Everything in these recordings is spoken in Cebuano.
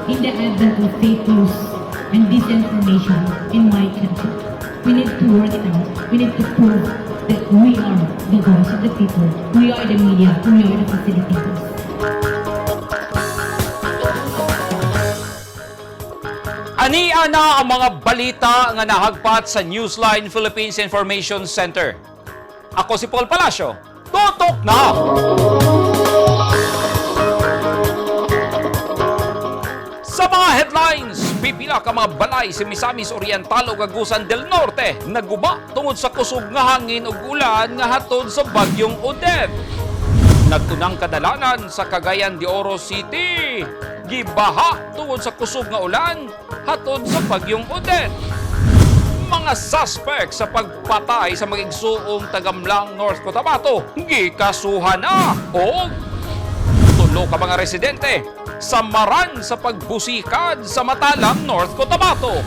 In the advent of fake news and disinformation in my country, we need to work it out. We need to prove that we are the voice of the people. We are the media. We are the facilitators. Ania na ang mga balita nga nahagpat sa Newsline Philippines Information Center. Ako si Paul Palacio. Tutok na! Sa mga headlines, pipila ka mga balay sa Misamis Oriental ug Agusan del Norte naguba tungod sa kusog nga hangin ug ulan nga hatod sa bagyong Odette. Nagtunang kadalanan sa Cagayan de Oro City, gibaha tungod sa kusog nga ulan hatod sa bagyong Odette. Mga suspect sa pagpatay sa magigsuong tagamlang North Cotabato gikasuhan na og tulo ka mga residente samaran sa pagbusikad sa Matalam, North Cotabato.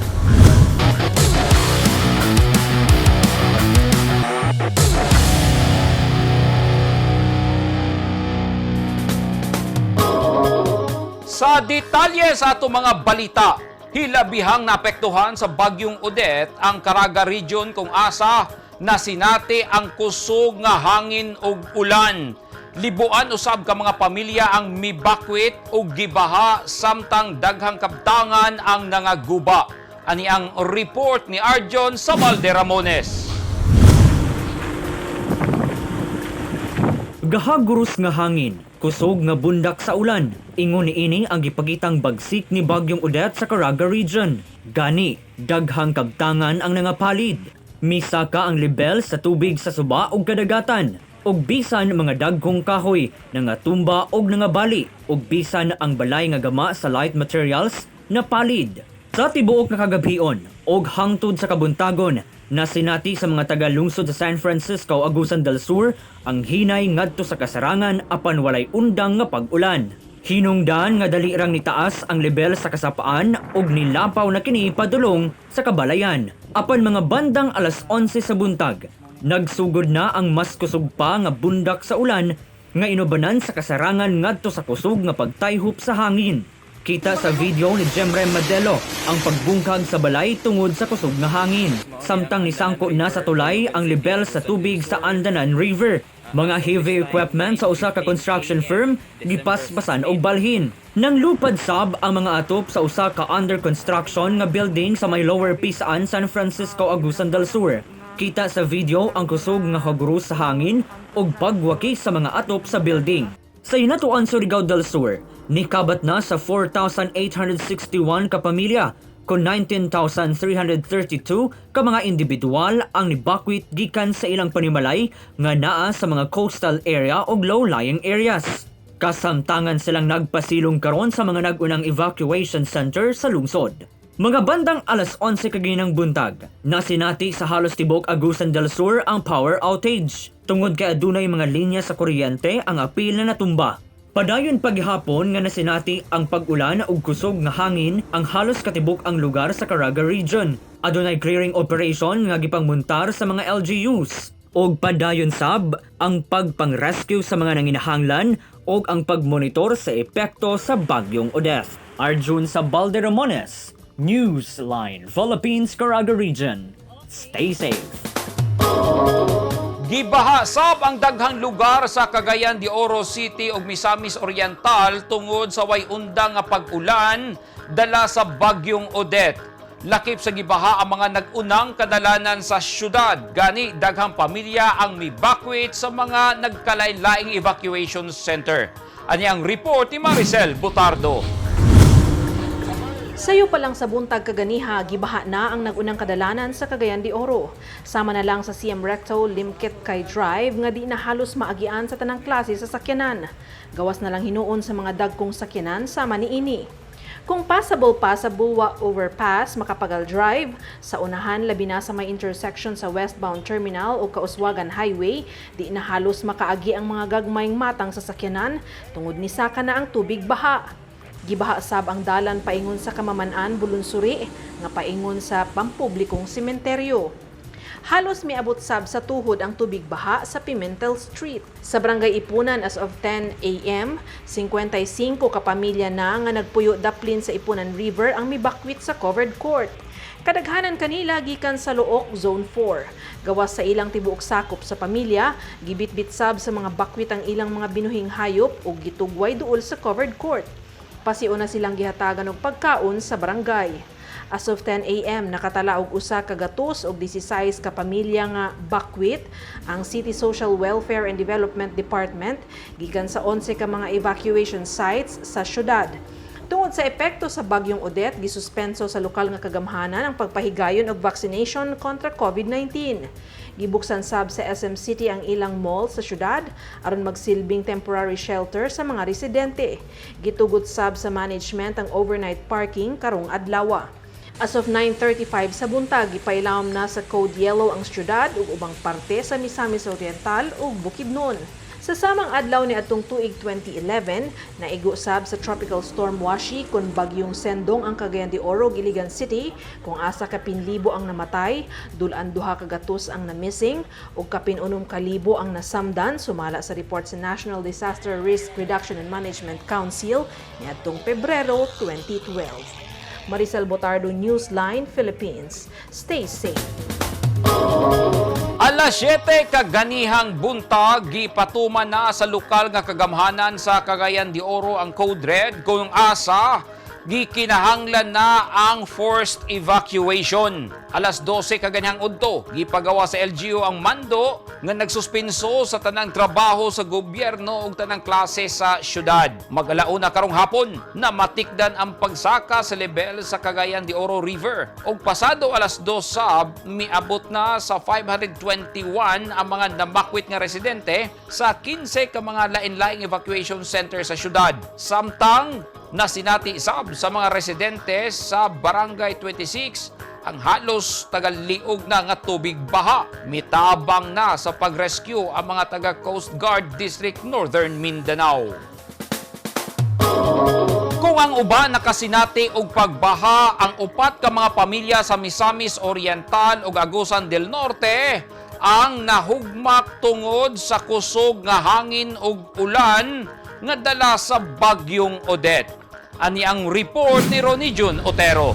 Sa detalye sa atong mga balita, hilabihang naapektuhan sa bagyong Odette ang Caraga Region kung asa na sinati ang kusog nga hangin ug ulan. Libuan usab ka mga pamilya ang mibakwit ug gibaha samtang daghang kabtangan ang nangaguba. Ani ang report ni Arjon Sabal de Ramones. Gahaguros nga hangin, kusog nga bundak sa ulan. Ingon niini ang gipagitang bagsik ni Bagyong Odette sa Caraga Region. Gani, daghang kabtangan ang nangapalid. Misaka ang lebel sa tubig sa suba ug kadagatan. Ug bisan mga dagkong kahoy, nangatumba og nangabali, ug bisan ang balay nga gama sa light materials napalid. Sa tibuok nga kagabhion og hangtod sa kabuntagon, nasinati sa mga taga-lungsod sa San Francisco, Agusan del Sur ang hinay ngadto sa kasarangan apan walay undang nga pag-ulan. Hinungdan nga dali rang nitaas ang lebel sa kasapaan ug nilapaw na kini padulong sa kabalayan. Apan mga bandang alas 11 sa buntag, nagsugod na ang mas kusog pa nga bundak sa ulan nga inubanan sa kasarangan ngadto sa kusog nga pagtayhop sa hangin. Kita sa video ni Jemrem Madelo ang pagbungkag sa balay tungod sa kusog nga hangin. Samtang nisangko na sa tulay ang lebel sa tubig sa Andanan River. Mga heavy equipment sa usa ka construction firm gipaspasan og balhin. Nang lupad sab ang mga atop sa usa ka under construction nga building sa may Lower Pisaan, San Francisco, Agusan del Sur. Kita sa video ang kusog nga hagros sa hangin ug pagwaki sa mga atop sa building. Sa Hinatuan, Surigao del Sur, nikabat na sa 4,861 ka pamilya kon 19,332 ka mga individual ang nibakwit gikan sa ilang panimalay nga naa sa mga coastal area o low-lying areas. Kasamtangan silang nagpasilong karon sa mga nag-unang evacuation center sa lungsod. Mga bandang alas 11 kaginang buntag, nasinati sa halos tibok Agusan del Sur ang power outage. Tungod kay adunay mga linya sa kuryente ang apil na natumba. Padayon paghapon nga nasinati ang pag-ulan ug kusog nga hangin ang halos katibok ang lugar sa Caraga Region. Adunay clearing operation nga gipangmuntar sa mga LGUs. Og padayon sab ang pagpang-rescue sa mga nanginahanglan ug ang pagmonitor sa epekto sa bagyong Odette. Arjun Sabal de Ramones, Newsline, Philippines, Caraga Region. Stay safe. Gibaha sab ang daghang lugar sa Cagayan de Oro City ug Misamis Oriental tungod sa way undang nga pag-ulan dala sa bagyong Odette. Lakip sa gibaha ang mga nag-unang kadalanan sa syudad. Gani daghang pamilya ang mibakwit sa mga nagkalain-laing evacuation center. Ani ang report ni Maricel Butardo. Sayo pa lang sa buntag kaganiha, gibaha na ang nagunang kadalanan sa Cagayan de Oro. Sama na lang sa CM Recto Limkit Kay Drive nga di na halos maagian sa tanang klase sa sakyanan. Gawas na lang hinuon sa mga dagkong sakyanan sama niini. Kung passable pa sa Bulwa Overpass, Makapagal Drive, sa unahan labi na sa may intersection sa westbound terminal o Kauswagan Highway, di na halos makaagi ang mga gagmayng matang sa sakyanan tungod ni saka na ang tubig baha. Gibaha sab ang dalan paingon sa Kamaman-an, Bulunsuri, nga paingon sa pampublikong sementeryo. Halos miabot sab sa tuhod ang tubig baha sa Pimentel Street. Sa Barangay Ipunan as of 10 a.m., 55 ka pamilya na nga nagpuyo daplin sa Ipunan River ang mibakwit sa covered court. Kadaghanan kanila gikan sa Looc Zone 4. Gawas sa ilang tibuok sakop sa pamilya, gibitbit sab sa mga bakwit ang ilang mga binuhing hayop ug gitugway duol sa covered court. Pasiuna silang gihatagan og pagkaon sa barangay. As of 10 a.m., nakatala og 116 ka pamilya nga bakwit ang City Social Welfare and Development Department gikan sa 11 ka mga evacuation sites sa syudad. Tungod sa epekto sa bagyong Odette, gisuspenso sa lokal nga kagamhanan ang pagpahigayon og vaccination kontra COVID-19. Gibuksan sab sa SM City ang ilang mall sa syudad aron magsilbing temporary shelter sa mga residente. Gitugot sab sa management ang overnight parking karong adlaw. As of 9:35 sa buntag, gipailawom na sa code yellow ang syudad ug ubang parte sa Misamis Oriental ug Bukidnon. Sa samang adlaw ni atong tuig 2011, naigo sab sa Tropical Storm Washi kon bagyong Sendong ang Cagayan de Oro, Iligan City, kung asa kapin libo ang namatay, dul-an 200 ang na-missing, ug kapin 6,000 ang nasamdan, sumala sa report sa National Disaster Risk Reduction and Management Council niadtong Pebrero 2012. Maricel Botardo, Newsline, Philippines. Stay safe. Alas 7 kaganihang buntag, gipatuman na sa lokal nga kagamhanan sa Cagayan de Oro ang Code Red kung asa gikinahanglan na ang forced evacuation. Alas 12 kaganihang udto, gipagawa sa LGU ang mando nga nagsuspinso sa tanang trabaho sa gobyerno ug tanang klase sa syudad. Mag-alauna karong hapon na matikdan ang pagsaka sa level sa Cagayan de Oro River. Og pasado alas 2 sab, miabot na sa 521 ang mga namakwit nga residente sa 15 ka mga lain-laing evacuation center sa syudad. Samtang nasinati sab sa mga residente sa Barangay 26 ang halos tagaliog na nga tubig baha. Mitabang na sa pag-rescue ang mga taga Coast Guard District Northern Mindanao. Kung ang uban nakasinati og pagbaha ang upat ka mga pamilya sa Misamis Oriental ug Agusan del Norte ang nahugmak tungod sa kusog nga hangin ug ulan nga dala sa bagyong Odette. Ani ang report ni Ronnie Jun Otero.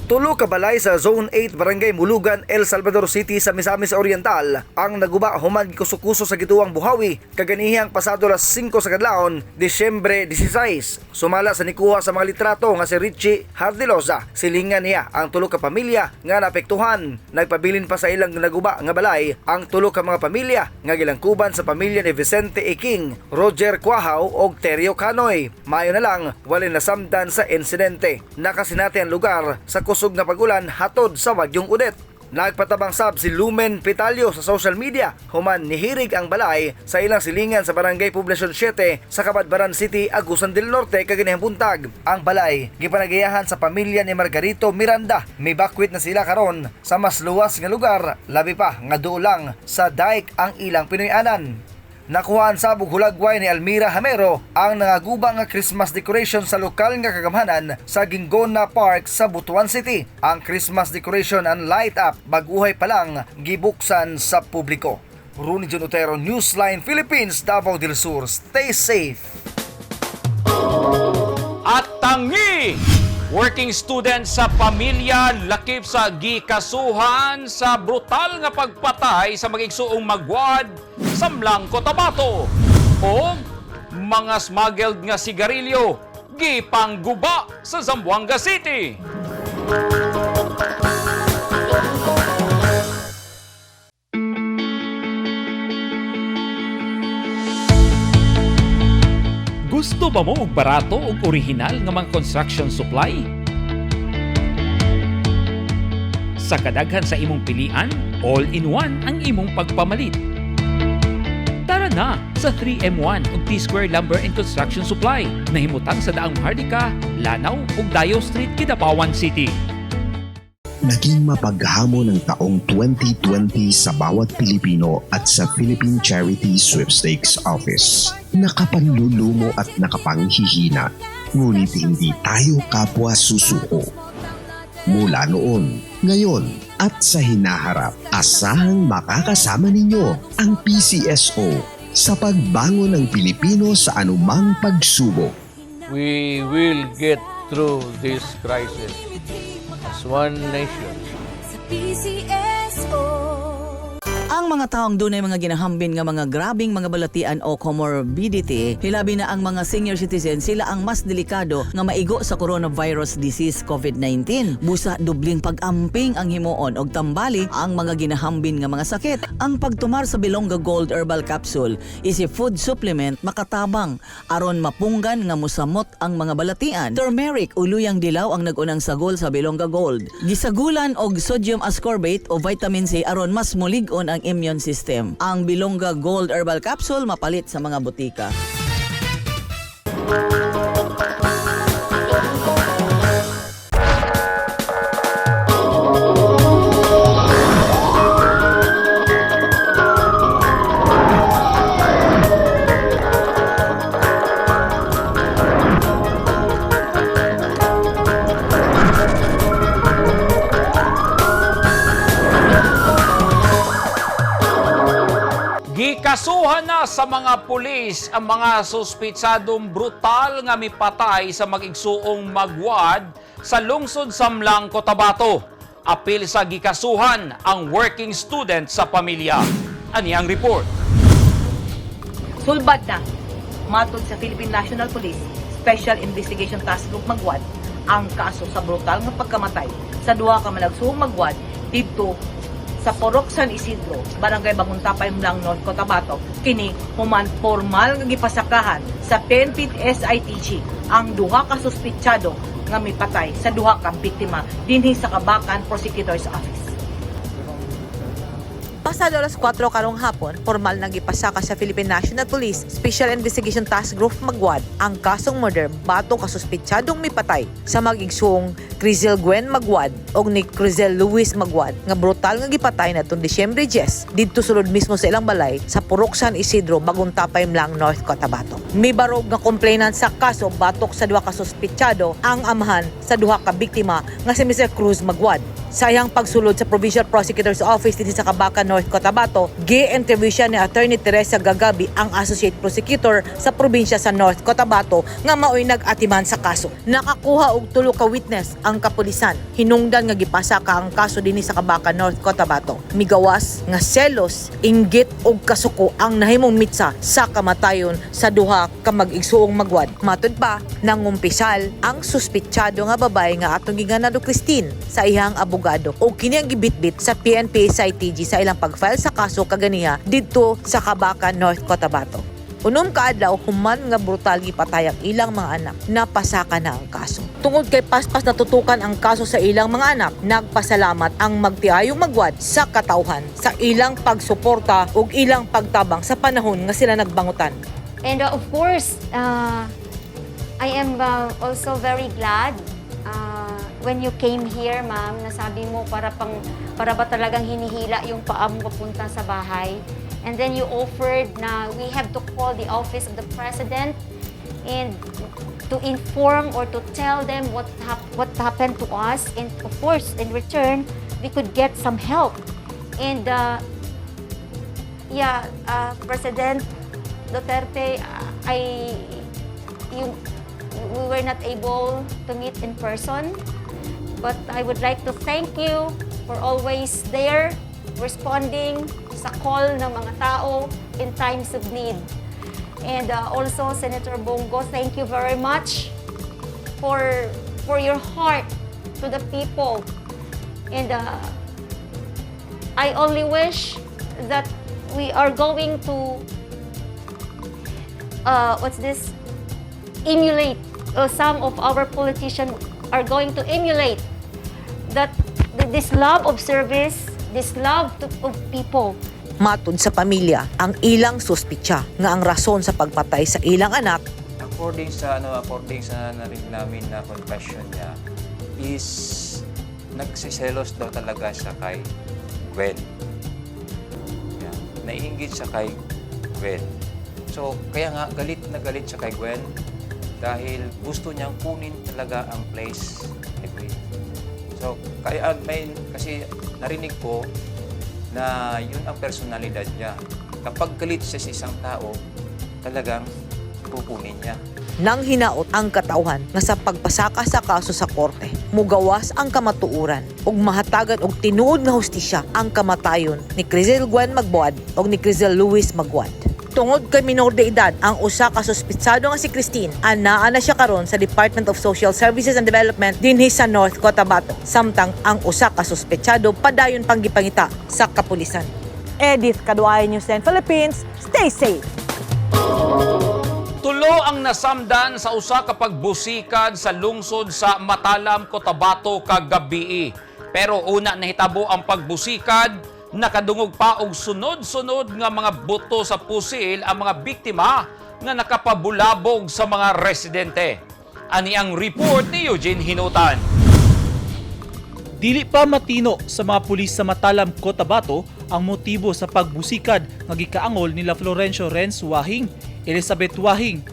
Tulo ka balay sa Zone 8 Barangay Mulugan, El Salvador City sa Misamis Oriental ang naguba human gikuso-kuso sa gituwang buhawi kaganihang pasado las 5 sa kadlawon, Disyembre 16. Sumala sa nikuha sa mga litrato nga si Richie Hardilosa. Silingan niya ang tulo ka pamilya nga naapektuhan. Nagpabilin pa sa ilang naguba nga balay ang tulo ka mga pamilya nga gilangkuban sa pamilya ni Vicente Iking, Roger Cuajao og Terio Canoy. Mayo na lang walay nasamdan sa insidente. Nakasinati ang lugar sa kusog nga pagulan hatod sa bagyong Odette. Nagpatabang sab si Lumen Pitalyo sa social media human nihirig ang balay sa ilang silingan sa Barangay Poblacion 7 sa Cabadbaran City, Agusan del Norte kaganihang buntag. Ang balay gipanagiyahan sa pamilya ni Margarito Miranda. Mibakwit na sila karon sa mas luwas nga lugar, labi pa nga duol lang sa dike ang ilang Pinoy-anan. Nakuhaan sa hulagway ni Almira Hamero ang nangaguba nga Christmas decoration sa lokal nga kagamhanan sa Gingona Park sa Butuan City. Ang Christmas decoration and light up baguhay pa lang gibuksan sa publiko. Rooney John Otero, Newsline Philippines, Davao del Sur. Stay safe. At tangi! Working student sa pamilya lakip sa gikasuhan sa brutal nga pagpatay sa magigsuong magwad sa Mlang Cotabato. O mga smuggled nga sigarilyo gipangguba sa Zamboanga City. Gusto ba mo og barato ug orihinal nga mga construction supply? Sa kadaghan sa imong pilian, all-in-one ang imong pagpamalit. Tara na sa 3M1 ug T-Square Lumber and Construction Supply na himutang sa Daang Maharlika, Lanao ug Dayo Street, Kidapawan City. Naging mapaghamon ang taong 2020 sa bawat Pilipino at sa Philippine Charity Sweepstakes Office. Nakapanlulumo at nakapanghihina, ngunit hindi tayo kapwa susuko. Mula noon, ngayon, at sa hinaharap, Asahang makakasama ninyo ang PCSO sa pagbangon ng Pilipino sa anumang pagsubok. We will get through this crisis as one nation. Sa PCSO. Ang mga taong dunay mga ginahambin nga mga grabing mga balatian o comorbidity, hilabi na ang mga senior citizen, sila ang mas delikado nga maigo sa coronavirus disease COVID-19. Busa dubling pag-amping ang himuon og tambali ang mga ginahambin nga mga sakit. Ang pagtumar sa Bilongga Gold Herbal Capsule is a food supplement makatabang aron mapunggan nga musamot ang mga balatian. Turmeric o luyang dilaw ang nag-unang sagol sa Bilongga Gold. Gisagulan og sodium ascorbate o vitamin C aron mas mulig-on ang immune system. Ang Bilongga Gold Herbal Capsule mapalit sa mga botika. Gikasuhan na sa mga pulis ang mga suspitsadong brutal nga mipatay sa mag-igsuong Magwad sa lungsod Samlang, Cotabato. Apil sa gikasuhan ang working student sa pamilya. Ani ang report. Sulbad na matod sa Philippine National Police Special Investigation Task Group Magwad ang kaso sa brutal nga pagkamatay sa duha ka malagsuong Magwad didto sa Porok San Isidro, Barangay Banguntapay, Mlang North, Cotabato. Kini human formal nga gipasakahan sa PNP SITG ang duha ka suspitsado nga mipatay sa duha ka biktima dinhi sa Kabakan Prosecutor's Office. Pasado alas 4 karong hapon, formal nang gipasaka sa Philippine National Police Special Investigation Task Group Magwad ang kasong murder batok kasuspetsadong mipatay sa mag-igsuong Crizel Gwen Magwad og ni Crizel Luis Magwad nga brutal nga gipatay natong Disyembre 10 didto sulod mismo sa ilang balay sa Purok San Isidro, Maguntapay, Mlang, North Cotabato. Mibarog nga complainant sa kaso batok sa duha ka suspetsado ang amahan sa duha ka biktima nga si Mr. Cruz Magwad. Sa iyang pagsulod sa Provincial Prosecutor's Office dinhi sa Kabakan, North Cotabato, gi-interview siya ni Attorney Teresa Gagabi, ang Associate Prosecutor sa probinsya sa North Cotabato nga maoy nag-atiman sa kaso. Nakakuha og tulo ka witness ang kapulisan. Hinungdan nga gipasaka ang kaso dinhi sa Kabakan, North Cotabato. Migawas nga selos, inggit og kasuko ang nahimong mitsa sa kamatayon sa duha ka mag-igsuong Magwad. Matud pa, nangumpisal ang suspitsado nga babae nga atong giganado Christine sa iyang abogado o kini ang gibitbit sa PNP SITG sa ilang pag-file sa kaso kaganiha didto sa Kabakan, North Cotabato. Unom ka adlaw human nga brutal gipatay ang ilang mga anak, napasaka na ang kaso. Tungod kay paspas natutukan ang kaso sa ilang mga anak, nagpasalamat ang magtiayong Magwad sa katawhan sa ilang pagsuporta ug ilang pagtabang sa panahon nga sila nagbangutan. And of course, I am also very glad when you came here, ma'am, nasabi mo para ba talagang hinihila yung paa mo papunta sa bahay. And then you offered na we have to call the office of the president and to inform or to tell them what happened to us. And of course, in return, we could get some help. And yeah, President Duterte, I, you, we were not able to meet in person, but I would like to thank you for always there, responding sa call ng mga tao in times of need. And also, Senator Bong Go, thank you very much for your heart to the people. And I only wish that we are going to what's this, emulate, some of our politicians are going to emulate that this love of service, this love of people. Matud sa pamilya, ang ilang suspitsa nga ang rason sa pagpatay sa ilang anak According sa narinig namin na confession niya is nagsiselos daw talaga siya kay Gwen. Yeah. Naiinggit siya kay Gwen. So, kaya nga galit na galit siya kay Gwen dahil gusto niyang kunin talaga ang place ni Gwen. So, kaya may kasi narinig ko na yun ang personalidad niya. Kapag galit siya sa isang tao, talagang kukunin niya. Nang hinaot ang katawhan nga sa pagpasaka sa kaso sa korte, mugawas ang kamatuoran ug mahatagan og tinuod nga hustisya ang kamatayon ni Crizel Gwen Magbuad ug ni Crizel Luis Magbuad. Tungod kay minor de edad ang usa ka suspitsado nga si Christine, anaa na siya karon sa Department of Social Services and Development dinhi sa North Cotabato. Samtang ang usa ka suspitsado padayon pang gipangita sa kapulisan. Edith Kaduay, News 10 Philippines. Stay safe. Tulo ang nasamdan sa usa ka pagbusikad sa lungsod sa Matalam, Cotabato kagabii. Pero una nahitabo ang pagbusikad, nakadungog pa og sunod-sunod nga mga buto sa pusil ang mga biktima nga nakapabulabog sa mga residente. Ani ang report ni Eugene Hinutan. Dili pa matino sa mga pulis sa Matalam, Cotabato ang motibo sa pagbusikad nga gikaangol nila Florencio Renz Wahing, Elizabeth Wahing,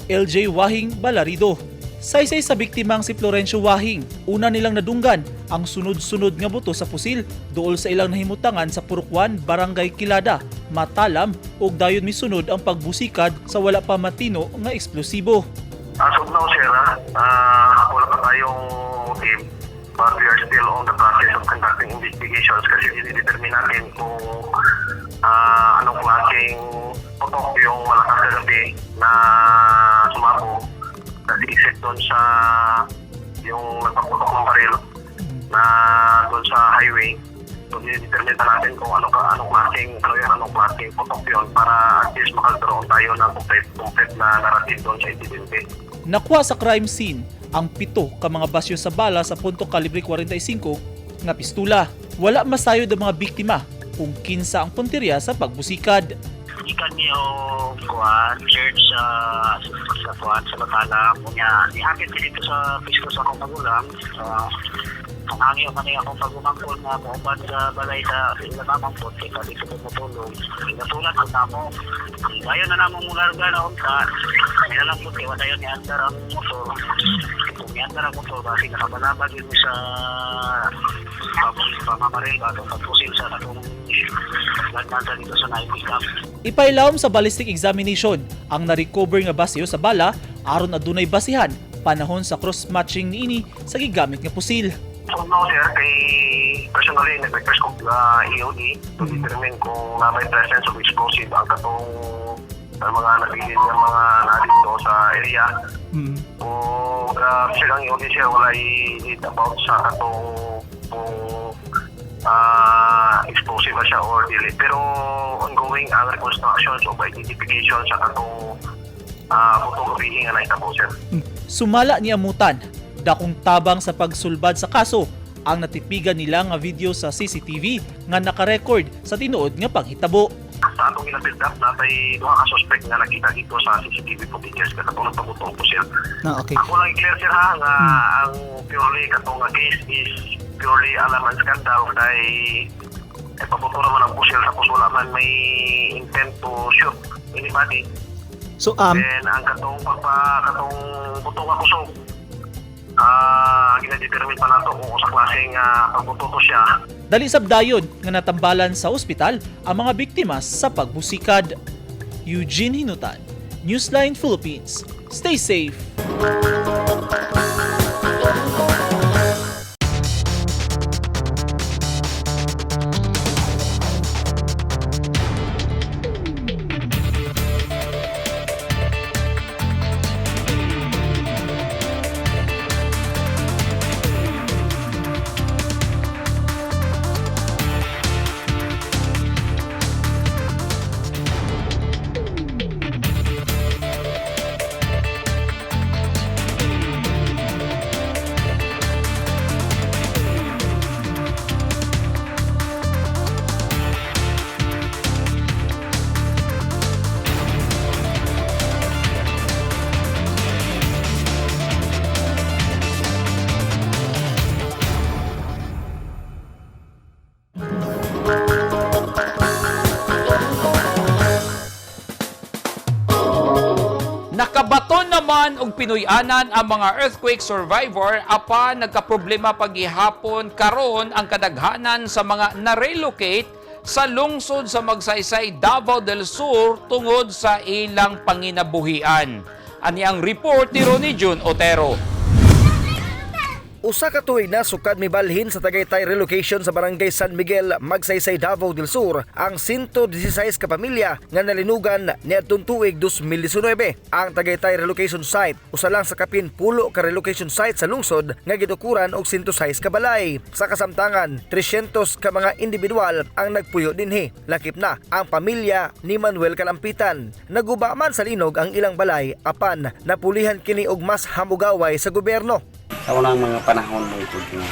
LJ Wahing Balarido. Saysay sa biktimang si Florencio Wahing, una nilang nadunggan ang sunod-sunod nga buto sa pusil dool sa ilang nahimutangan sa Purukwan, Barangay Kilada, Matalam ug dayon misunod ang pagbusikad sa wala pa matino nga eksplosibo. As of now, sir, wala pa tayong motive, but we are still on the process of conducting investigations kasi i-determine natin kung anong klaseng putok yung malakas kagabi na sumabog. Kasi except doon sa yung nagpaputok ng baril na doon sa highway. So, i-determine pa natin kung anong klaseng, ano yun, anong klaseng putok yun para at least makagkaroon tayo ng complete na narrative doon sa insidente. Nakuha sa crime scene ang 7 ka mga basyo sa bala sa punto kalibre 45 nga pistula. Wala masayod ang mga biktima kung kinsa ang punteriya sa pagbusikad. Gikan niyo kuan church sa kuan sa Batalam unya nihapit mi dito sa pisko sa akong magulang. Ang hangyo man ni akong pagumangkon nga mouban sa balay sa ila mamang po kay dito ko motulog. Ginasulat ko namo. Dayon na namo mularga na unta. Nilalang po kay wala ni andar ang motor. Kung niandar ang motor basi nakabalabag yun sa pamamaril ba itong pagpusil sa atong gunman dito sa naipik up. Ipailawom sa ballistic examination ang na-recover nga basyo sa bala aron adunay basihan panahon sa cross-matching niini sa gigamit nga pusil. So now, sir, kay personally, nag-request ko EOD to determine kung na may presence of explosive ang katong ang mga nabilin ng mga na dito sa area. O sir, ang EOD, sir, wala lead about sa katong kung explosive ba siya or dili. Pero ongoing ang reconstructions of identification sa katong butong gabi nga nahitabo, sir. Sumala ni Amutan, dakong tabang sa pagsulbad sa kaso ang natipigan nila nga video sa CCTV nga nakarecord sa tinuod nga panghitabo. Sa atong gina-build up, natay duha ka suspect nga nakita dito sa CCTV footages katong nagpabuto og pusil. Na, okay. Ako lang i-clear, sir, ha, nga ang purely katong nga case is purely alaman scandal kay pabuto naman ang pusil tapos wala man may intent to shoot anybody. So Then ang katong pagpa katong buto nga kusog, gina-determine pa nato kung sa klaseng pagbuto to siya. Dali sabdayon nga natambalan sa ospital ang mga biktima sa pagbusikad. Eugene Hinutan, Newsline Philippines. Stay safe. Nakabaton naman og Pinoy-anan ang mga earthquake survivor apan nagkaproblema paghihapon karon ang kadaghanan sa mga na-relocate sa lungsod sa Magsaysay, Davao del Sur tungod sa ilang panginabuhian. Ani ang report ni Ronnie Jun Otero. Usa ka tuig na sukad mibalhin sa Tagaytay relocation sa Barangay San Miguel, Magsaysay, Davao del Sur ang 116 ka pamilya nga nalinugan niadtong tuig 2019. Ang Tagaytay relocation site usa lang sa kapin 10 ka relocation site sa lungsod nga gidukuran og 106 ka balay. Sa kasamtangan, 300 ka mga individual ang nagpuyo dinhi. Lakip na ang pamilya ni Manuel Kalampitan. Naguba man sa linog ang ilang balay apan napulihan kini og mas hamugaway sa gobyerno. Sa unang mga panahon mo ito nga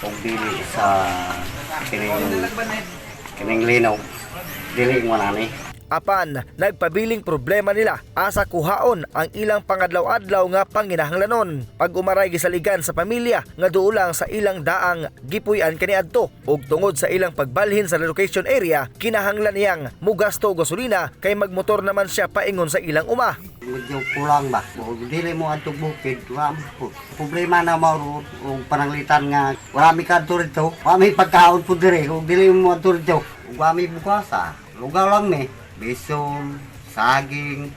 kung dili sa kining kining linog dili mo na ni. Apan nagpabiling problema nila asa kuhaon ang ilang pangadlaw-adlaw nga panginahanglanon. Pag umaray gisaligan sa pamilya nga duol lang sa ilang daang gipuy-an kaniadto ug tungod sa ilang pagbalhin sa relocation area, kinahanglan niyang mugasto og gasolina kay magmotor naman siya paingon sa ilang uma. Medyo kulang ba? O dili mo adtong bukid, wala mo po. Problema na mao og pananglitan nga wala mi kadto rito, wala mi pagkaon po dire, ug dili mo adto rito. Ug wala mi bukasa. Lugaw lang mi, bisol, saging.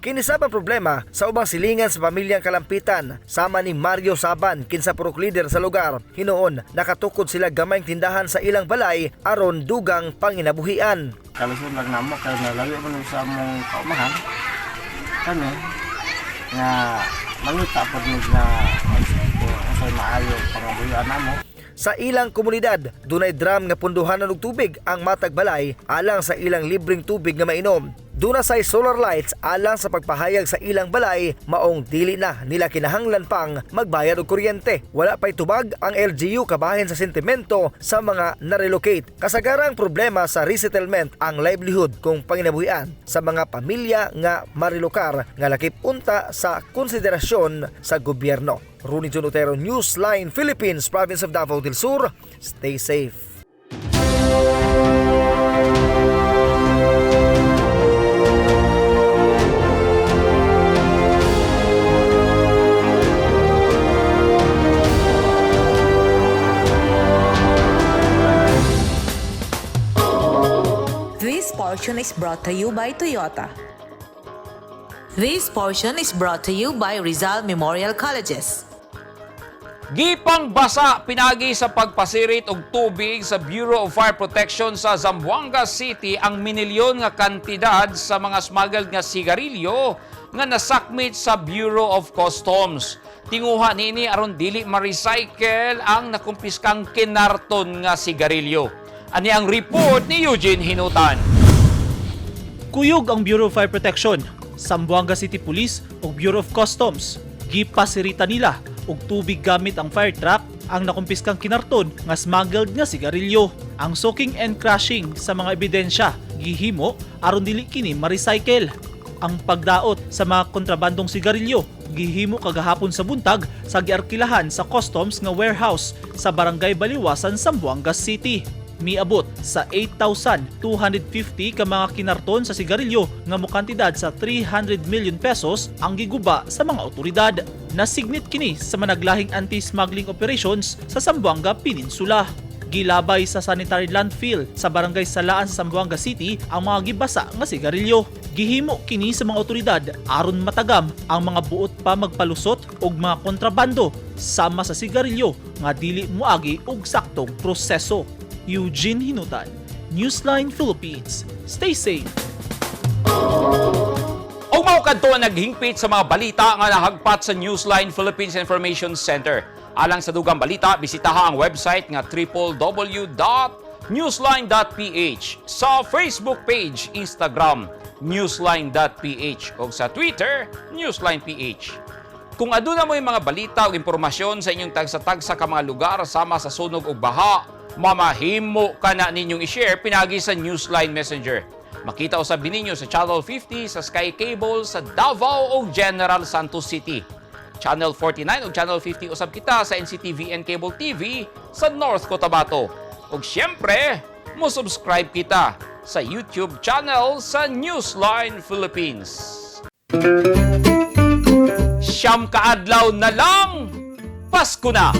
Kini sab ang problema sa ubang silingan sa pamilyang Kalampitan, sama ni Mario Saban, kinsa purok leader sa lugar. Hinuon, nakatukod sila gamayng tindahan sa ilang balay aron dugang panginabuhian. Kalisod lang namo kay nalayo man sa among kaumahan kami nga mangita pod mig na unsay maayo pangabuhian namo. Sa ilang komunidad, dunay drum nga punduhanan og tubig ang matag balay alang sa ilang libreng tubig nga mainom. Duna say solar lights alang sa pagpahayag sa ilang balay maong dili na nila kinahanglan pang magbayad og kuryente. Wala pay tubag ang LGU kabahin sa sentimento sa mga na-relocate. Kasagarang problema sa resettlement ang livelihood kung panginabuhian sa mga pamilya nga marilokar nga lakip unta sa konsiderasyon sa gobyerno. Rooney John Otero, Newsline Philippines, Province of Davao del Sur. Stay safe. This portion is brought to you by Toyota. This portion is brought to you by Rizal Memorial Colleges. Gipang basa pinagi sa pagpasirit og tubig sa Bureau of Fire Protection sa Zamboanga City ang minilyon nga kantidad sa mga smuggled nga sigarilyo nga nasakmit sa Bureau of Customs. Tinguha niini aron dili ma-recycle ang nakumpiskang kinarton nga sigarilyo. Ani ang report ni Eugene Hinutan. Kuyog ang Bureau of Fire Protection, Zamboanga City Police ug Bureau of Customs. Gipasirita nila og tubig gamit ang fire truck ang nakumpiskang kinarton nga smuggled nga sigarilyo. Ang soaking and crushing sa mga ebidensya gihimo aron dili kini ma-recycle. Ang pagdaot sa mga kontrabandong sigarilyo gihimo kagahapon sa buntag sa giarkilahan sa customs nga warehouse sa Barangay Baliwasan, Zamboanga City. Miabot sa 8,250 ka mga kinarton sa sigarilyo nga mokantidad sa 300 million pesos ang giguba sa mga otoridad. Nasignit kini sa managlahing anti-smuggling operations sa Zamboanga Peninsula. Gilabay sa sanitary landfill sa Barangay Salaan sa Zamboanga City ang mga gibasa nga sigarilyo. Gihimo kini sa mga otoridad aron matagam ang mga buot pa magpalusot og mga kontrabando sama sa sigarilyo nga dili moagi og saktong proseso. Eugene Hinutan, Newsline Philippines. Stay safe. Og mao kadto ang naghingpit sa mga balita nga nahagpat sa Newsline Philippines Information Center. Alang sa dugang balita, bisitaha ang website nga www.newsline.ph, sa Facebook page, Instagram, newsline.ph o sa Twitter, newsline.ph. Kung aduna mo'y mga balita o impormasyon sa inyong tagsa-tagsa ka mga lugar sama sa sunog o baha, mamahimo ka na ninyong i-share pinagi sa Newsline Messenger. Makita usab ninyo sa Channel 50 sa Sky Cable sa Davao o General Santos City. Channel 49 o Channel 50 usab kita sa NCTV and Cable TV sa North Cotabato. Ug siyempre, mo subscribe kita sa YouTube channel sa Newsline Philippines. 9 kaadlaw na lang, Pasko na!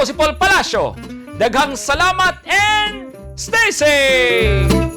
Ako si Paul Palacio. Daghang salamat and stay safe!